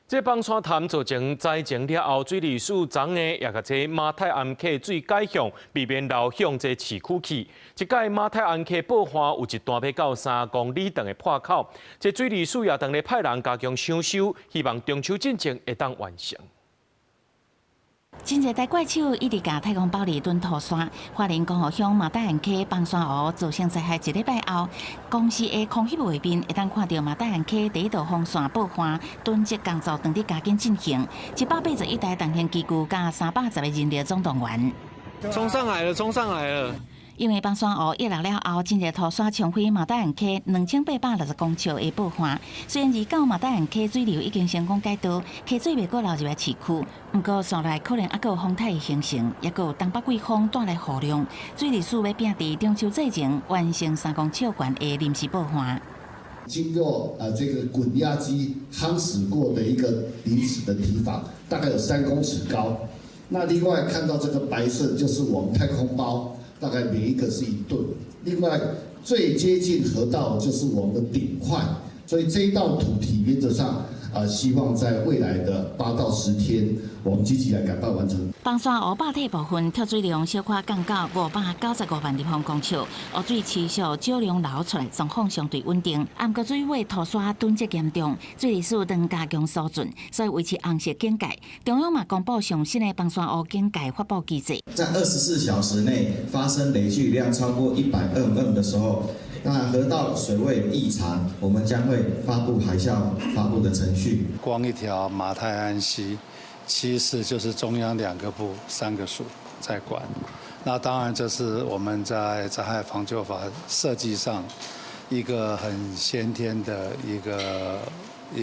這崩山潭造成災情了後，水利署昨昏也共這馬太鞍溪水改向，避免流向這市區去。這擺馬太鞍溪爆旱有一段欲到3公里長的破口，這水利署也當咧派人加強搶修，希望中秋進前會當完成。真濟台怪手一直共太空包裡囤土沙，花蓮光湖鄉馬太鞍溪崩山湖造成災害一禮拜後，公視的空翕畫面會當看著馬太鞍溪第一道防線爆旱囤積工作當佇加緊進行，181台重型機具佮310個人力總動員。衝上來了，衝上來了！因為崩山湖溢流了後，真濟土沙沖毀馬太鞍溪2860公尺的爆旱。雖然二九馬太鞍溪水流已經成功改道，溪水袂閣流入來市區，毋過紲來可能猶閣有風颱形成，猶閣有東北季風帶來雨量，水利署欲拼佇中秋節前完成3公尺懸的臨時爆旱。經過啊這個滾壓機夯實過的一個臨時的堤防，大概有3公尺高。那另外看到這個白色，就是我們太空包。大概每一個是1噸，另外最接近河道就是我們的頂塊，所以這一道土堤原則上啊，希望在未來的8到10天，我們積極來趕快完成。崩山湖壩體部分蓄水量小可降到595萬立方公尺，湖水持續少量流出來，狀況相對穩定。毋過水尾土沙囤積嚴重，水利署當加強疏浚，所以維持紅色警戒。中央嘛公布上新的崩山湖警戒發布機制。在24小時內發生累計雨量超過100 mm 的時候，那河道水位異常，我們將會發布海嘯發布的程序。光一條馬太鞍溪，其實就是中央兩個部三個署在管。那當然這是我們在災害防救法設計上一個很先天的一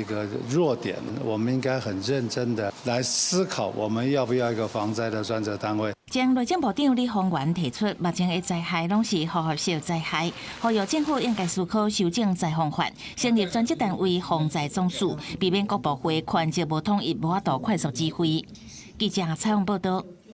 個弱點，我們應該很認真的來思考，我們要不要一個防災的專責單位。前內政部長李鴻源提出，目前的災害攏是複合式災害，呼籲政府應該思考修正災防法，成立專責單位防災總署，避免各部會權責無統一，無法度快速指揮。記者採訪報道。